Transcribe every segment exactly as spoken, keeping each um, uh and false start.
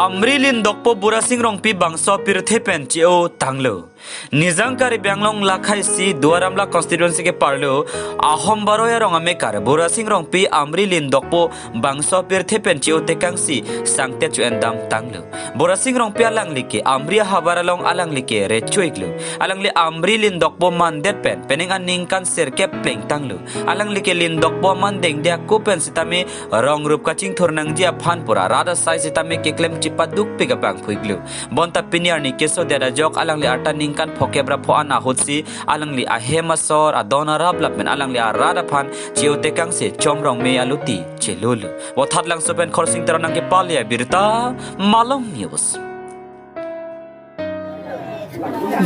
Amri Lindokpo Burasing Rongpi bangso apirthe pen che-o tanglo. Nijang Karbi Anglong lakhai isi Duar Amla constituency ke-arlo Ahom Baroi arong amekar Burasing Rongpi Amri Lindokpo bangso apirthe pen che-o tekangsi sangtet chu-en dam tanglo. Burasing Rongpi alangli ke Amri ahavar along alangli ke recho-iklo. Alangli Amri Lindokpo mandet pen penang aningkan sirkep pleng tanglo. Alangli ke Lindokpo mandeng dia ko pen sitame rong rup kachingthur nangji aphan pura rat asai sitame keklem chipadukpik abang phuiklo. Bonta pini arni kesodet ajok alangli arta ningkan phokep ra pho-an ahutsi alangli ahem asor adon arap lapen alangli arat aphan che-o tekangsi Chomrong me aluti chelolo. Vothatlangso pen Khorsing Teron nangkepale abirta, Malong News.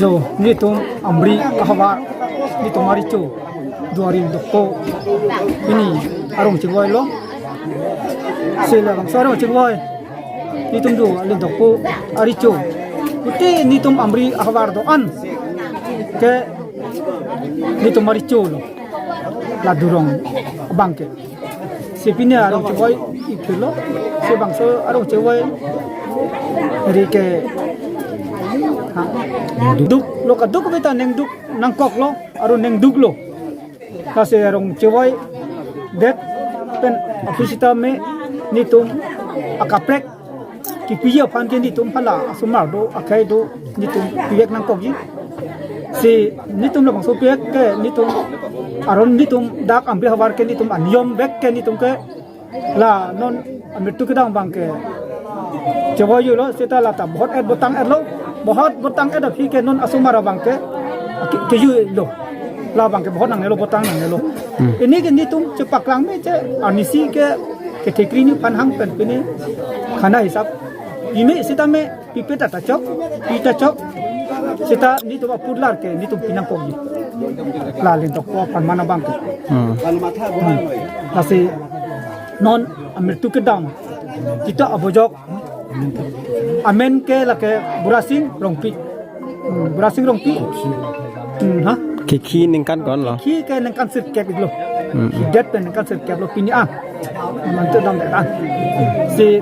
Jo, nitum Amri ahavar, nitum arecho, Duar Lindokpo, pini arong chingvoilo. Sila bangso arong chingvoi, nitum do Lindokpo arecho. Pute nitum Amri ahavar do-an ke nitum arecholo. La Durong abang ke. Si pini arong chingvoi-iklo, si bangso arong chingvoi ri ke, ha, duklo, kaduk beta nengduk nangkoklo, aru nengduklo. Lasi arong chingvoidet pen aphi sitame nitum akaprek kipiji aphan ke nitum hala asomar do, akhei do, nitum pivek nangkokji. Si nitum labangso pivek ke nitum aron nitum dak Amri ahavar ke nitum aniyom vek ke nitum ke la non amirtu kedam abang ke chingvoilo, seta lata bahut et botang-etlo, bahut botang-et aphi ke non asomar abang ke ke, kejutlo. Labang ke bahut nangnelo, botang nangnelo. Hmm. Pini ke nitum chepaklang me che, arnisi ke, kethekri ni aphan hang pen pini khana hisap. Pime sitame pipe ta ta chok, pi ta chok. Seta nitum apudlar ke nitum pinangkokji. La Lindokpo apharman abang ke. Hmm. Hmm. Lasi non amirtu kedam, kita abojok amen ke lake Burasing Rongpi. Hmm, Burasing Rongpi. Hmm, ha? Kekhi ningkan ko-anlo? Kekhi ke ningkan sirkep-iklo. Hmm. Khidet pen ningkan sirkeplo pini an. Mantu dam dan. Si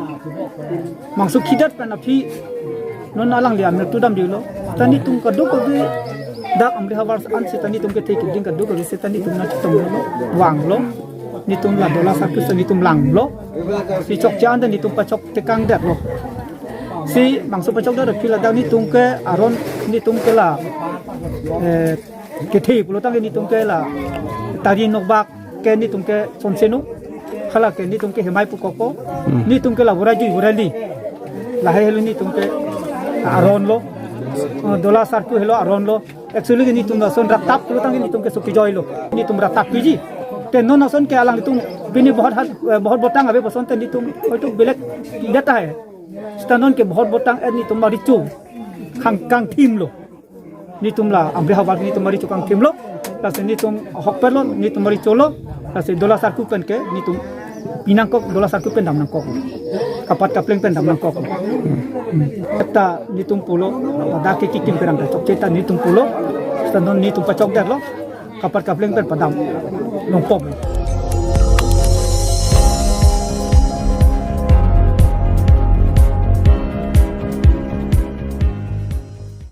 bangso khidet pen aphi non alangli amirtu damdilo. Ta nitum kadokave dak Amri ahavar an seta nitum kethe keding kadokave seta nitum nangchetonglo, vanglo. Nitum la Dola Sarku seta nitum langlo. Si chokche anta nitum pachok tekangdetlo. Si bangso pachokdet aphi ladak nitum ke aron nitum ke la, eh, kethe pulotangte nitum ke la Tari Nokbak ke nitum ke chonseno. Hala ke nitum ke hemai pu kokpo. Hmm. Nitum ke la Borajui Borali. Lahai helo nitum ke aronlo. Eh, Dola Sarku helo aronlo. Actually ke nitum lason ratap pulotangte nitum ke suki joilo. Nitum ratap piji. Te non ason ke alanglitum pini bahut hat, eh, bahut botang ave pu asonte nitum hoito belek deta hai. Seta non ke bahut botang-et nitum arecho kang, kangthimlo. Nitum la Amri ahavar nitum arecho kangthimlo. Lasi nitum ahokpetlo, nitum arecholo. Lasi Dola Sarku pen ke nitum pinangkok, Dola Sarku pen damnangkok. Kapat kapleng pen damnangkok. Hmm. Eta nitum pulo, dak ke kikim perang ta chokche ta nitum pulo. Seta non nitum pachokdetlo. Kapat kapleng pen padam nangkok.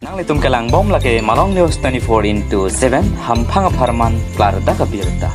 Nanglitum kelangbom lake Malong News twenty-four into seven, hamphang apharman klardak abirta.